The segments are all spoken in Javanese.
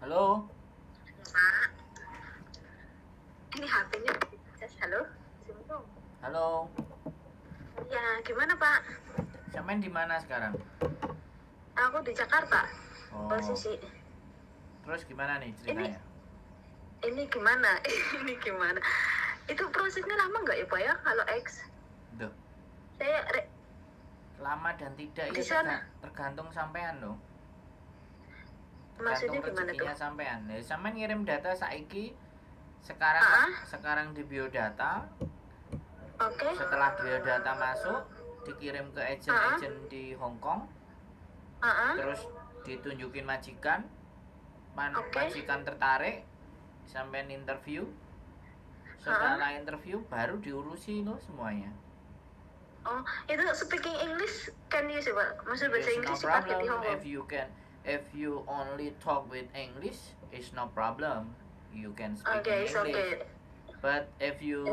Halo. Pak, ini HP-nya. Halo. Assalamualaikum. Halo. Ya, gimana, Pak? Sampean di mana sekarang? Aku di Jakarta. Oh. Posisi. Terus gimana nih ceritanya? Ini gimana? Ini gimana? Itu prosesnya lama nggak ya, Pak ya? Kalau X, Duh, saya lama dan tidak Di itu sana. Tergantung sampean loh. Maksudnya Tergantung gimana tuh? rezekinya sampean. Ya, sampean ngirim data saiki sekarang sekarang di biodata, setelah biodata masuk dikirim ke agent-agent di Hong Kong, terus ditunjukin majikan, majikan tertarik, sampean interview. Setelah interview baru diurusi loh semuanya. Oh, itu speaking English can you sih, Pak? Maksud bahasa It's no Inggris dipakai di problem Hong Kong. if you can, if you only talk with English, it's no problem. You can speak Oke, in it's English. okay. But if you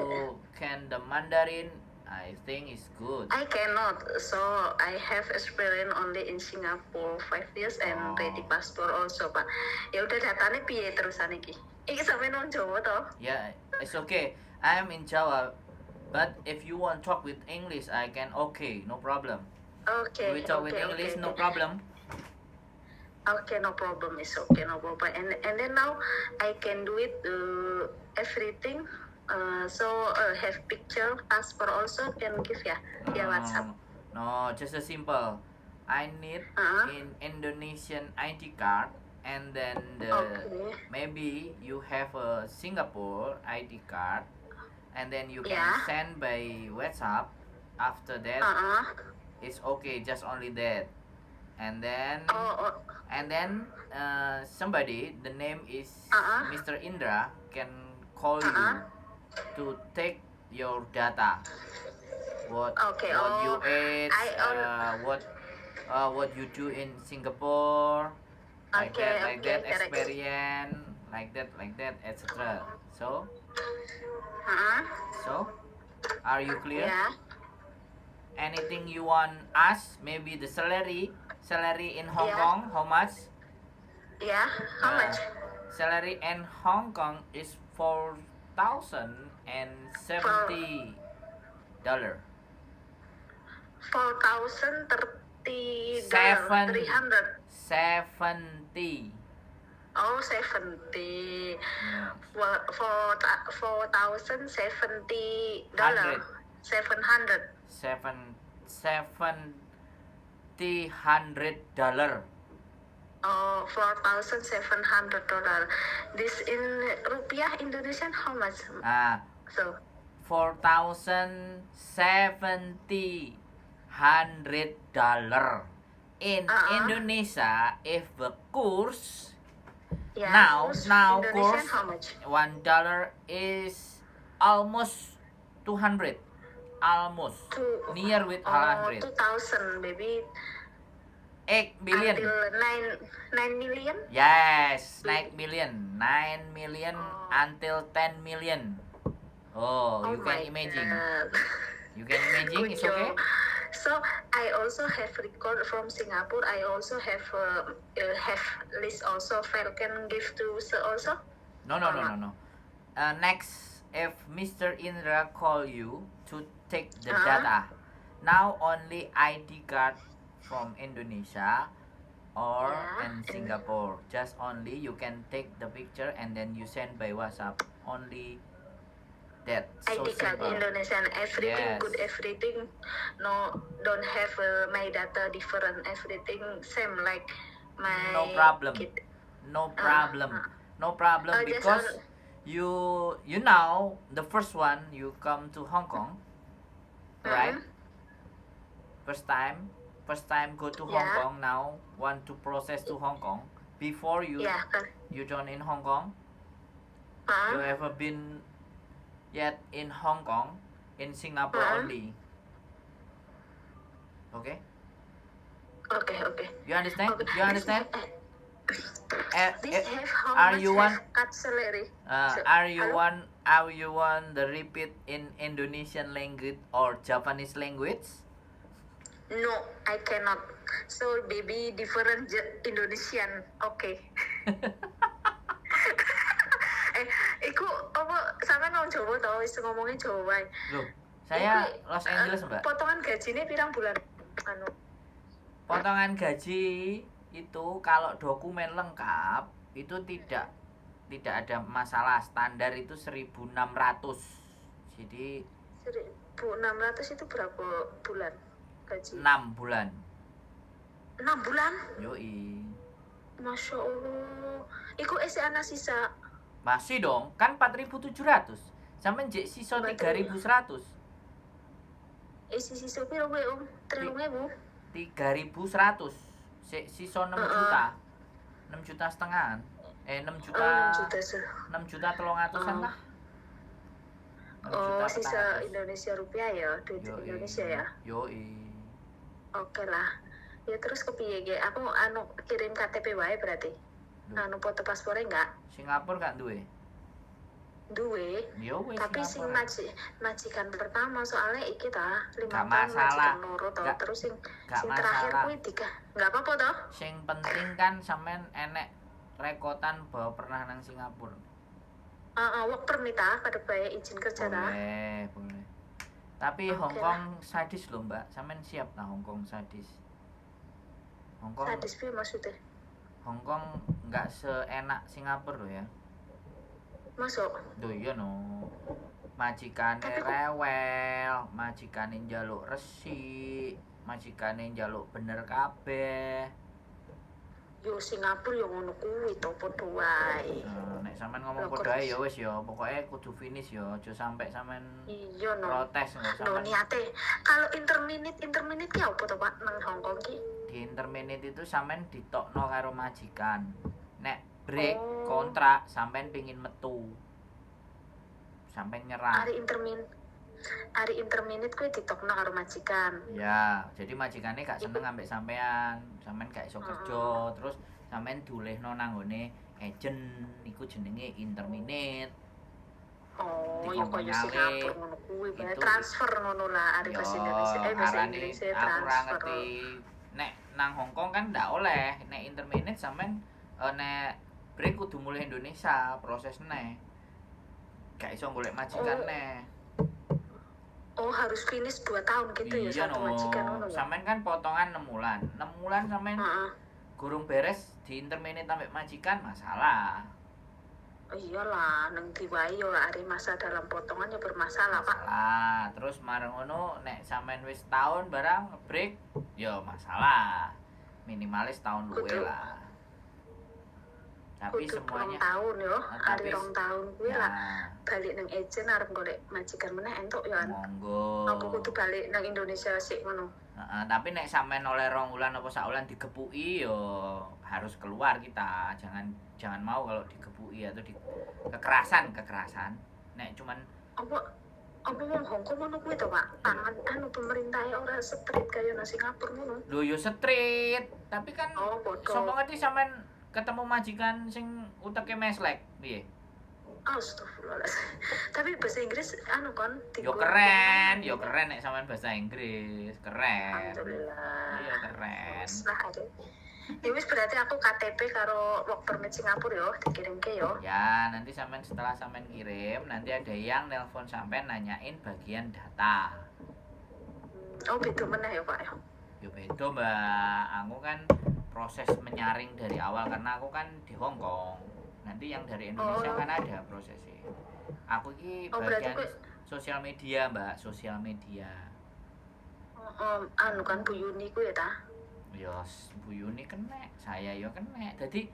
can the Mandarin, I think it's good. I cannot. So I have experience only in Singapore 5 years and Oh. ready passport also, Pak. Ya udah, datanya piye terusan iki? Iki sampe nang Jawa toh? Yeah, it's okay. I'm in Jawa, but if you want talk with English, I can, okay, no problem. Oke, We talk with English, no problem. Okay, no problem. It's okay, no problem. And then now I can do it everything. So have picture, passport also can give ya No, via no, WhatsApp. no, just a simple. I need in Indonesian ID card and then the maybe you have a Singapore ID card and then you can send by WhatsApp. After that, it's okay, just only that. And then Oh. and then somebody, the name is Mr. Indra, can call you to take your data. What what you Oh, ate, I what you do in Singapore, like that, like that correct. experience, like that, etc. So so are you clear? Yeah. Anything you want ask? Maybe the salary in Hong Kong, how much? Yeah. How much? Salary in Hong Kong is $4,070. $4,030. Seven. 300. 70. Oh, 70. Yeah. $4,070. Hundred. 700. Seven $700. Oh, $4,700. This in rupiah Indonesian how much? Ah, So $4,070 in Indonesia. If the course now kurs now Indonesian course how much? $1 is almost 200, almost Two near with oh, 100. 2,000 maybe 8 billion. Until 9 9 million. Yes, 9 million, 9 million Oh. until 10 million. Oh, Oh you can my imagine. God. You can imagine, Good it's okay. job. So I also have record from Singapore. I also have list also Falcon give to sir also. No, no, Or no, not? no, no. Next, if Mr. Indra call you to take the data, now only ID card from Indonesia or in Singapore. Just only you can take the picture and then you send by WhatsApp. Only that. So ID card simple. Indonesian everything Yes. good, everything no don't have my data different, everything same like my No problem. kid. No problem. No problem Just because you now the first one you come to Hong Kong, right? First time, first time go to Hong Kong, now want to process to Hong Kong. Before you you don't in Hong Kong, you ever been yet in Hong Kong, in Singapore only. Okay? Okay. You understand? Okay. You understand? This have how Are much you have want cut salary? So, are you hello? want are you want the repeat in Indonesian language or Japanese language? No, I cannot. So baby different Indonesian. Okay. Wis ngomongnya Jawa wae. Loh, saya Iku, Los Angeles, Mbak. Potongan gajinya pirang bulan anu? Potongan gaji itu kalau dokumen lengkap itu tidak tidak ada masalah. Standar itu 1.600. Jadi 1.600 itu berapa bulan gaji? 6 bulan. 6 bulan? Yoi. Masya Allah. Iku esih ana sisa? Masih dong, kan 4.700. Sampai jek sisa Berarti- 3.100. Isi sisa piro kuwi, Om? 3.000. 3.100. Sik sisa 6 juta. 6 juta setengahan. Eh, 6 juta. Oh, 6 juta sih. 6 juta 300-an lah. 6 Oh, juta sisa 400. Indonesia rupiah ya, duit Yoi. Indonesia ya. Yoi. Oke lah. Ya terus kepiye ge? Aku anu kirim KTP wae berarti. Loh. Anu foto paspornya enggak? Singapura gak duwe? Duwe. Yo wis Tapi sing Singapura. majikan pertama soalnya iki ta, 5 Gak tahun masalah. majikan loro to. Gak- Terus sing gak sing terakhir masalah. kuwi tiga. Enggak apa-apa toh? Sing penting kan sampean enek rekotan bahwa pernah nang Singapura. Heeh, work permit ta, pada bae izin kerja ta. Boleh, boleh. Tapi Oke Hong Kong sadis loh, Mbak. Sampean siap lah Hong Kong sadis? Hong Kong Sadis piye maksudnya? Hong Kong nggak seenak Singapura loh ya. Masuk. Duh iya no. Majikane Tapi kok- rewel, majikane njaluk resik, majikane njaluk bener kabeh. Yo Singapura yo ngono kuwi to, padha wae. Nah, nek sampean ngomong Loh, padha ae kok- ya wis ya, pokoke kudu finish ya, aja sampe sampean Iya no. protes engko No sampean niate kalau interminate interminate ki apa to, Pak, nang Hong Kong ki? di interminate itu sampean ditokno karo majikan. Nek break Oh. kontrak sampean pingin metu. Sampean nyerah. Ari interminate kuwi ditokno karo majikan. Ya, jadi majikannya gak seneng ambek sampean, sampean gak iso kerja, terus sampean diulehno nang nggone agent, iku jenenge interminate. Oh, ya Dikongkon kaya nyale. Singapura ngono kuwi, bae Itu- transfer ngono lah ari Yo, bahasa Indonesia, eh bahasa arane Inggris aku ora transfer. ngerti. Nek nang Hong Kong kan ndak oleh, nek interminate sampean nek break kudu mulih Indonesia, proses neh. Gak iso golek majikan Oh. neh. Oh, harus finish 2 tahun gitu ya Iya satu no. majikan ngono ya. Sampean kan potongan 6 bulan. 6 bulan sampean Heeh. gurung beres di interminate ambek majikan masalah. Oh, iyalah, nang ndi wae yo ari masa dalam potongan ya bermasalah, Pak. Masalah. Terus marang ngono nek sampean wis tahun barang break ya masalah. Minimalis tahun luwe Kudu- lah. Tapi Kudu rong semuanya tahun yo, Ah, ari tapi- rong tahun kuwi ya, lah balik nang agent arep golek majikan meneh entuk ya. An. monggo. Aku kudu balik nang Indonesia sik ngono. Heeh, tapi nek sampean oleh rong wulan apa sak wulan digepuki yo harus keluar kita. Jangan jangan mau kalau digepuki atau di kekerasan, kekerasan. Nek cuman Apa apa wong Hongkong ngono kuwi to, Pak? Tangan anu pemerintahnya ora strict kaya nang Singapura ngono. lho yo street, tapi kan Oh, padha. sapa ngerti sampean ketemu majikan sing uteke meslek, piye? Astagfirullahaladzim. Tapi bahasa Inggris anu kon Yo keren, yo keren nek sampean bahasa Inggris, keren. Alhamdulillah. Iya keren. Wis lah ade. Ya wis berarti aku KTP karo work permit Singapura yo dikirimke yo. Ya, nanti sampean setelah sampean kirim, nanti ada yang nelpon sampean nanyain bagian data. Oh, beda meneh ya, Pak ya. Yo beda, Mbak. Aku kan proses menyaring dari awal karena aku kan di Hong Kong. Nanti yang dari Indonesia Oh. kan ada prosesnya. Aku ini Oh, berarti bagian kowe- sosial media, Mbak, sosial media. Oh, anu kan Bu Yuni ku ya ta. Yo, Bu Yuni kena, saya yo kena. Jadi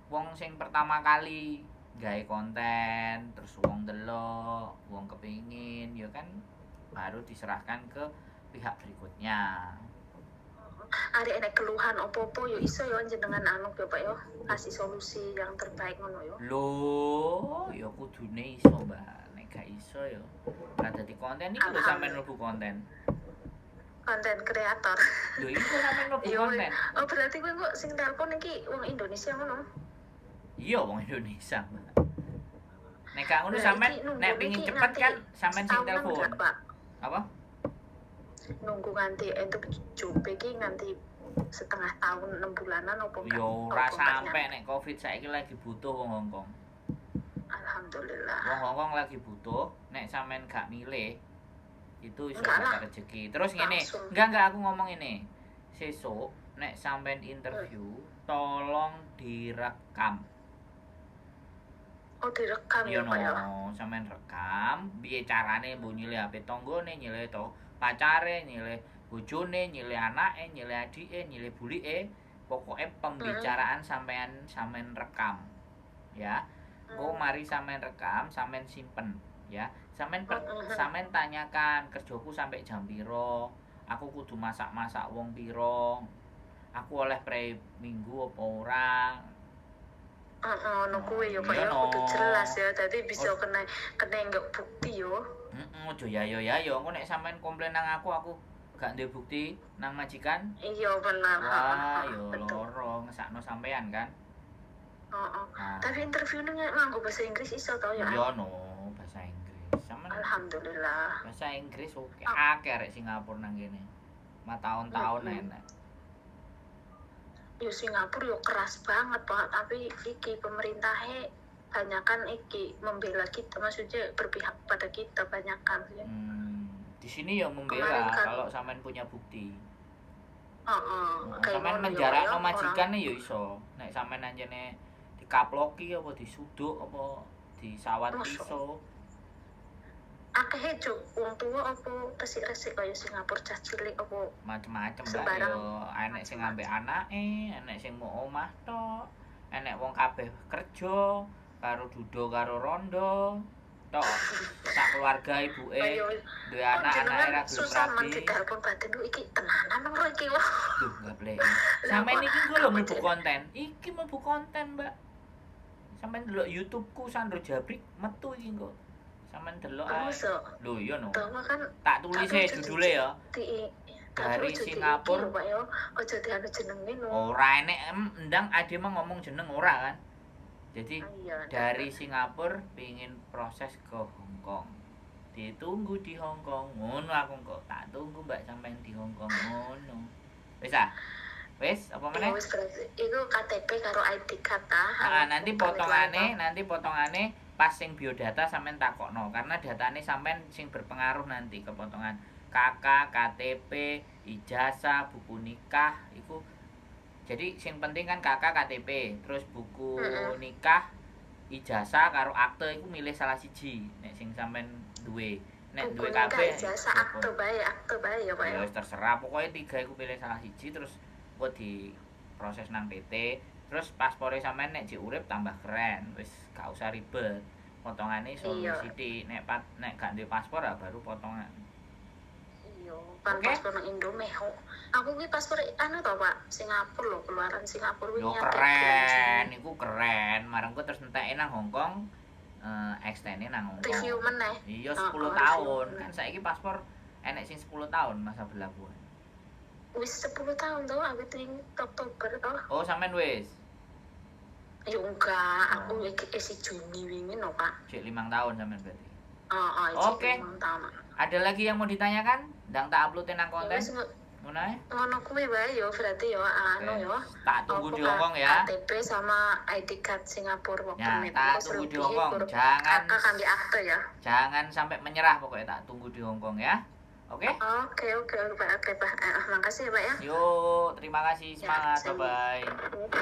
wong sing pertama kali gawe konten, terus wong delok, wong kepingin, yo kan baru diserahkan ke pihak berikutnya. Ari enek keluhan opo-opo yo iso yo jenengan anu yo Pak yo kasih solusi yang terbaik ngono yo. Loh, yo kudune iso, Mbak. Nek gak iso yo ora dadi konten iki lho sampean mlebu konten. Konten kreator. Lho iku sampean mlebu Iya, konten. Oh, berarti kowe kok sing telepon iki wong Indonesia ngono. Iya wong Indonesia, Mbak. Nek gak ngono Lah, sampean iki nunggu nek pengin iki cepet nganti kan sampean sing setahunan telepon. nggak, Pak? Apa? Nunggu nganti entuk job iki nganti setengah tahun 6 bulanan opo enggak? Yo ora Opo enggak sampe nek Covid saiki lagi butuh wong Hongkong. nyampe? Alhamdulillah. Wong Hongkong lagi butuh, nek sampean gak milih itu iso Enggak lah. dapat rezeki. Terus ngene, Langsung. enggak aku ngomong ini. Sesuk nek sampean interview, tolong direkam. Oh, direkam Iya ya, Pak ya. no, sampean rekam, piye carane mbok nyilih HP tanggane, nyilih to pacare, nyilih bojone, nyilih anake, nyilih adike, nyilih bulike. Pokoke pembicaraan sampean sampean rekam. Ya. Engko mari sampean rekam, sampean simpen ya. Sampean sampean tanyakan kerjaku sampai jam piro, aku kudu masak-masak wong piro, aku oleh prei minggu apa ora. Heeh, ngono kuwi ya, Pak Iya ya, no. kudu jelas ya. Dadi bisa kena kena enggak bukti yo. Heeh, ojo ya yo ya yo, engko nek sampean komplain nang aku gak duwe bukti nang majikan. Iya benar. Wah, yo Betul. loro ngesakno sampean kan. Heeh. Nah, Tapi interview nganggo bahasa Inggris iso to ya? iya no, bahasa Inggris. Sampean Alhamdulillah. bahasa Inggris oke. Ah. Akeh arek Singapura nang kene. Ma tahun-tahun enak. Yo Singapura yo keras banget, Pak, tapi iki pemerintahnya banyakan iki membela kita, maksudnya berpihak pada kita banyakan ya. Di sini ya membela Kemarin kan- kalau sampean punya bukti. Heeh, kayak Sampean ngono yo, menjarakno ya, orang. majikane ya iso. Nek sampean anjene dikaploki apa disuduk apa disawat Mosok. pisau. Akeh cuk wong tua apa resik-resik kaya Singapura cah cilik apa Macem-macem lah Sembarang. yo. Enek sing ngambek anake, enek sing mau omah tok, enek wong kabeh kerja karo dudo karo rondo. Tok sak keluarga ibuke Ayo, duwe anak, anake ra gelem susah men rabi. ditelepon batin ku iki tenanan ora iki wah. Duh, nggak boleh. Sampeyan iki ku lho mlebu konten. Iki mlebu konten, Mbak. Sampeyan delok YouTube-ku Sandro Jabrik metu iki kok. Sampeyan delok ae. Mosok Lho iya no. Tawa kan Tak tulis e judule ya. di Dari Singapura. Pak yo aja dianu jenenge no. Ora enek endang ade mah ngomong jeneng ora kan. Jadi Iya. dari Singapura pingin proses ke Hong Kong. Ditunggu di Hong Kong. Ngono aku kok. Tak tunggu Mbak sampean di Hong Kong ngono. Wis ah? Wis apa Ya meneh? wis berarti iku KTP karo ID card ta. Nah, nanti potongane pas sing biodata sampean takokno karena datane sampean sing berpengaruh nanti ke potongan KK, KTP, ijazah, buku nikah iku. Jadi sing penting kan KK, KTP, terus buku nikah, ijazah karo akte iku milih salah siji nek sing sampean duwe. Nek Buku duwe nikah, kabeh ijazah, akte bae ya Pak ya ya. wis terserah, pokoknya tiga iku pilih salah siji terus engko diproses nang PT, terus paspore sampean nek jek urip tambah keren, wis gak usah ribet. Potongane iso sithik, nek nek gak duwe paspor ya baru potongan. Iya, kan Oke. paspor nang Indo meh. Aku ki paspor anu to Pak, Singapura lho, keluaran Singapura Yo wingi akeh keren, iku keren. Marang ku terus enteke nang Hong Kong, extend nang Hong Kong. Review meneh. Iya, Oh, 10 oh, tahun. review. Kan saiki paspor enek sing 10 tahun masa berlakuan. Wis 10 tahun to awit wingi Oktober to. Oh, sampean wis. Ya enggak, aku iki isi Juni wingi no, Pak. Cek 5 tahun sampean berarti. Heeh, iki Oke. limang tahun. Ada lagi yang mau ditanyakan? Ndang tak upload nang Ya konten. wis Ngono ae. ngono kuwi wae yo berarti yo anu Oke. yo. Tak tunggu Apa, di Hong Kong ya. KTP sama ID card Singapura work Ya, permit. tak Engko tunggu di selebihnya Hong Kong. kur Jangan kakak ambil akte ya. jangan sampai menyerah pokoknya tak tunggu di Hong Kong ya. Oke? Oke, oke, oke, Pak. Oke, Pak. Makasih ya, Pak ya. Yuk, terima kasih. Ya, Semangat. saya- Bye bye. Oke.